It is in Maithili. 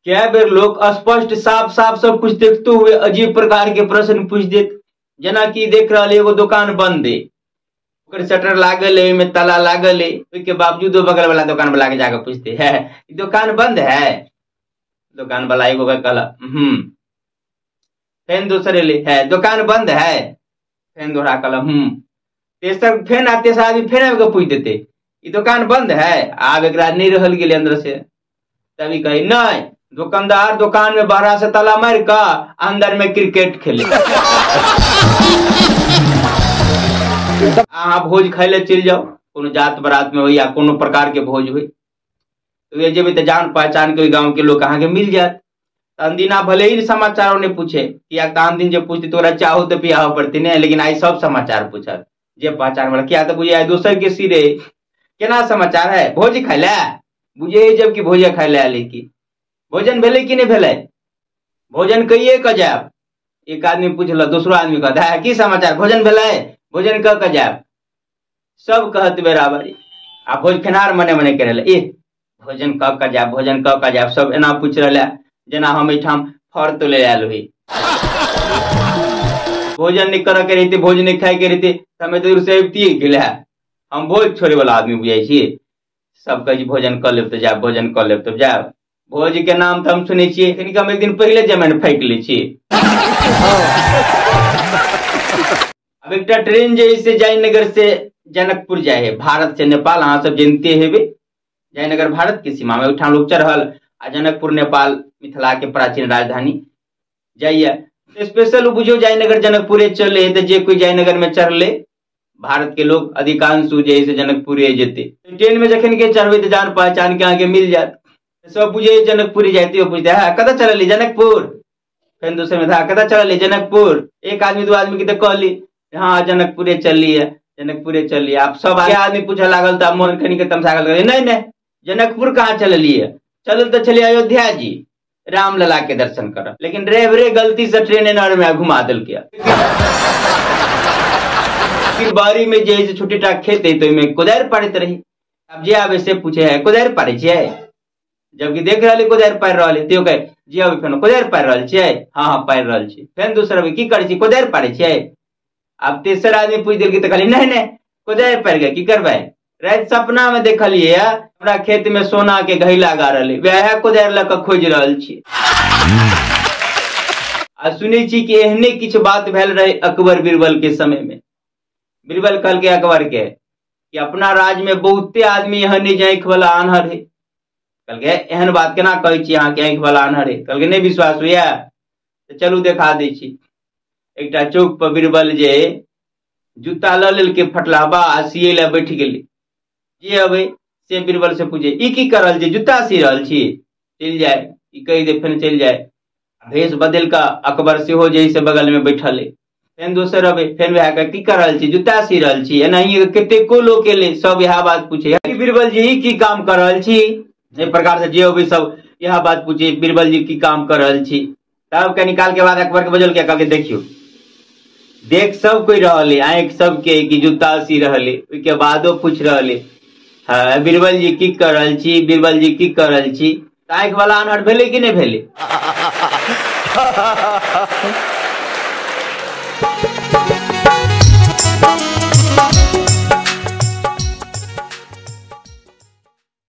कए बेर लोक स्पष्ट साफ साफ सब कुछ देखते हुए अजीब प्रकार के प्रश्न पूछ देत। जेनाकि देख रहल एगो दोकान बंद है, ओकर शटर लागल है, ओहिमे ताला लागल है, ओहिके बावजूद बगल वाला दोकान वाला के जाके पूछते है दुकान बंद है। दुकान वाला एगो के कहला फेन दोसर एले है दुकान बंद है, फेन दोहरा कहला तेसर फेन आ तेसर आदमी फेन आबि के पूछि देते ई दुकान बंद है। आब एकरा नहीं रहल गेलै अंदर से, तभी कही नहीं दुकानदार दुकान में बाहर से ताला मार का अंदर में क्रिकेट खेले। अहाँ भोज खाइ ले चलि जाओ, कोनो जात बरात में हो या कोनो प्रकार के भोज हो, तो जेबै तऽ जान पहचान के गाँव के लोग अहाँके मिल जायत। अनदिना भले ही समाचार नहीं पूछे, किया तऽ आन दिन जे पूछते तोरा चाहो तऽ पियाहो पड़ते नहीं, लेकिन आइ सब समाचार पूछत जे पहचान वाला। किया तऽ बुझे दोसर के सिरे केना समाचार है, भोज खाइ ले बुझे जबकि भोजे खाइ ले आयल की भोजन भेलै कि नहीं भेलै, भोजन कहिए कऽ जायब। एक आदमी पूछलक, दोसरो आदमी कहत है की समाचार, भोजन भेलै, भोजन कऽ के जायब। सब कहत बराबरी। आ भोज खेनार मने मने कह रहल ए भोजन कऽ के जायब, भोजन कऽ के जायब। सब एना पूछि रहल है जेना हम एहिठाम फर तोले आयल हुई। भोजन नहीं करऽ के रहिते, भोज नहीं खाय के रहिते तऽ हम एते दूर से अबितियै गेल है। हम भोज छोड़े वाला आदमी बुझाइ छी। सब कहै छी भोजन कऽ लेब तऽ जायब, भोजन कऽ लेब तऽ जायब। भोज के नाम तऽ हम सुनै छियै, कनि हम एक दिन पहिले जमाइन फैक लै छी। अब एकटा ट्रेन जे से जयनगर से जनकपुर जाय है, भारत से नेपाल, अहाँ सब जानते हेबै जयनगर भारत के सीमा में ओहिठाम लोग चढ़ल आ जनकपुर नेपाल मिथिला के प्राचीन राजधानी जाइए। स्पेशल बुझियौ जयनगर जनकपुरे चले है, तऽ जे कोई जयनगर में चढ़ले भारत के लोग अधिकांश जे से जनकपुरे जेते। ट्रेन में जखन के चढ़बै तऽ जान पहचान के अहाँके मिल जायत। सब बुझे जनकपुरी जाते, पूछते है कतऽ चलली जनकपुर, फेर दोसर में था कतऽ चलली जनकपुर। एक आदमी दू आदमी के तऽ कहली हाँ जनकपुरे चलली है, जनकपुरे चलली। आब सब आदमी पूछे लागल तऽ मोन कनि के तमसा गेल, नहीं नहीं जनकपुर कहाँ चलली है, चलल तऽ छलियै अयोध्या जी रामलला के दर्शन कर, लेकिन ड्राइवरे गलती से ट्रेन एनर में घुमा देलकै। फिर बाड़ी में जे है छोटी टा खेत है तो ओहिमे कोदारि पारैत रही। आब जे आबे से पूछे है कोदारि पारै छियै, जबकि देख रहल कोदारि पारि रहल है, त्यो कहे जे अबै फेन कोदारि पारि रहल छियै, हाँ हाँ पारि रहल छी। फेन दोसर अबै की करै छी, कोदारि पारै छियै। आब तेसर आदमी पूछि देलकै तऽ कहली नहीं नहीं कोदारि पारि के की करबै, राति सपना में देखलियै हमरा खेत में सोना के घैला गाड़ल है, वएह कोदारि लऽ कऽ खोजि रहल छी। आ सुनै छी कि एहने किछु बात भेल रहे अकबर बीरबल के समय में। बीरबल कहलकै अकबर के कि अपना राज्य में बहुते आदमी एहन जे आँखि वाला आन्हर है। कहलकै एहन बात केना कहै छी अहाँके आँखि वाला आन्हर है। कहलकै नहि विश्वास होइया तऽ चलू देखा दै छी। एकटा चौक पर बीरबल जे जूता लऽ लेलकै फटलाबा आ सियै लए बैठ गेलै। जे अबै से बीरबल से पूछे ई की कर रहल छी, जूता सी रहल छी, चलि जाय ई कहि दे फेन चलि जाय। भेष बदलि कऽ अकबर सेहो जे से बगल में बैठल है। फेन दोसर अबै फेन वएह कह की कर रहल छी, जूता सी रहल छी। एनाहिए कतेको लोक एलै, सब इएह बात पूछे बीरबल जी ई की काम कर रहल छी। एहि प्रकार से जे अबै सब इएह बात पूछे बीरबल जी की काम कर रहल छी। तब कनी काल के बाद अकबर के बजल के कहलकै देखियौ देख सब कोई रहल है, आँखि सबके कि जूता सी रहल है, ओहिके बादो पूछि रहल है हाँ बीरबल जी की कर रहल छी, बीरबल जी की कर रहल छी। आँखि वाला आन्हर भेलै कि नहि भेलै?